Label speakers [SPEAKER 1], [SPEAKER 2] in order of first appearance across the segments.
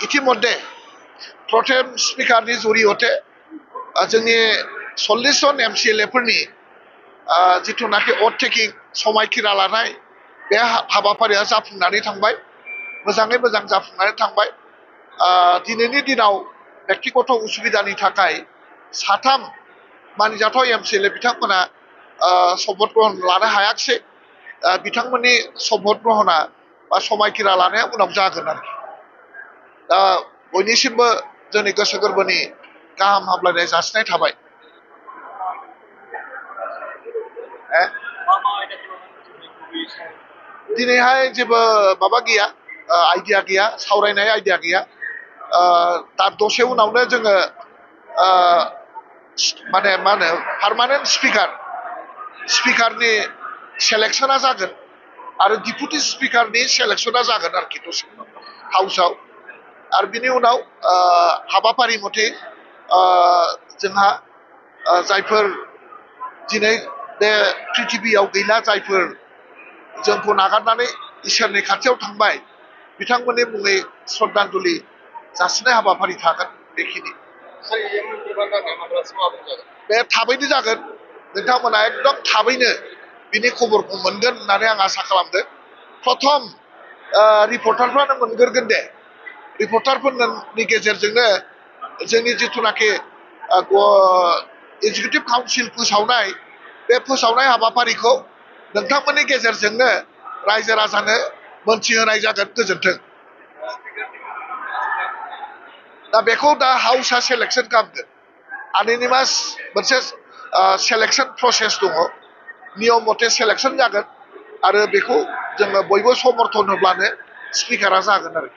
[SPEAKER 1] ইতিমধ্যে प्रथम स्पिकारनि जरियते जोंनि 40 जन MCLA फोरनि जिथुनाखि अथ टेकिं समायखिरा लानाय बे हाबाफारिया जाफुंनानै थांबाय मोजाङै मोजां जाफुंनानै थांबाय दिनैनि दिनाव बेक्तिगत उसुबिदानि थाखाय साथाम मानिजाथाव MCLA बिथांमोना शपथ ग्रहण लानो हायाखिसै बिथांमोननि शपथ ग्रहणा बा समायखिरा लानाया उनाव जागोन आरोखि दा बयनिसिमबो जोंनि गोसो गोरबोनि गाहाम हामलायनाय जासिनाय थाबाय दिनैहाय जेबो माबा गैया आइडिया गैया सावरायनाय आइडिया गैया दा दसे उनावनो जोङो माने मा होनो पार्मानेन्ट स्पिकारनि सेलेक्सना जागोन आरो डिपुटि स्पिकारनि सेलेक्सना जागोन आरोखि दसे हाउसआव आरो बिनि उनाव हाबाफारि मथे जोंहा जायफोर दिनै बे पृथिबियाव गैला जायफोर जोंखौ नागारनानै इसोरनि खाथियाव थांबाय बिथांमोननि मुङै श्रद्धांजलि जासिनाय हाबाफारि थागोन बेखिनि बे थाबैनो जागोन नोंथांमोना एकदम थाबैनो बिनि खबरखौ मोनगोन होननानै आं आसा खालामदों प्रथम रिपर्टारफ्रानो मोनग्रोगोन दे रिपर्टारफोरनि गेजेरजोंनो जोंनि जिथुनाखि एगजिकिउटिभ काउन्सिल फोसावनाय बे फोसावनाय हाबाफारिखौ नोंथांमोननि गेजेरजोंनो रायजो राजानो मोनथिहोनाय जागोन गोजोन्थों दा बेखौ दा हाउसआ सेलेक्सन खालामगोन आनोनिमास मोनसे सेलेक्सन प्रसेस दङ नियम मथे सेलेक्सन जागोन आरो बेखौ जोङो बयबो समर्थन होब्लानो स्पिकारा जागोन आरो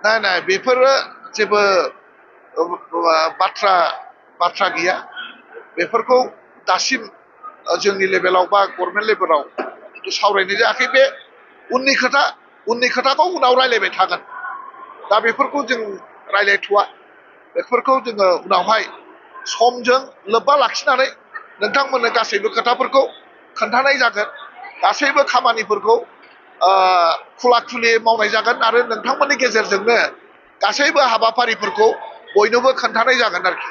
[SPEAKER 1] नाय नाय बेफोरो जेबो बाथ्रा गैया बेफोरखौ दासिम जोंनि लेभेलाव बा गभर्नमेन्ट लेभेलाव सावरायनाय जायाखै बे उननि खोथाखौ उनाव रायलायबाय थागोन दा बेफोरखौ जों रायलायथ'वा बेफोरखौ जोङो उनावहाय समजों लोब्बा लाखिनानै नोंथांमोननो गासैबो खोथाफोरखौ खोन्थानाय जागोन गासैबो खामानिफोरखौ खुला खुलि मावनाय जागोन आरो नोंथांमोननि गेजेरजोंनो गासैबो हाबाफारिफोरखौ बयनोबो खोन्थानाय जागोन आरोखि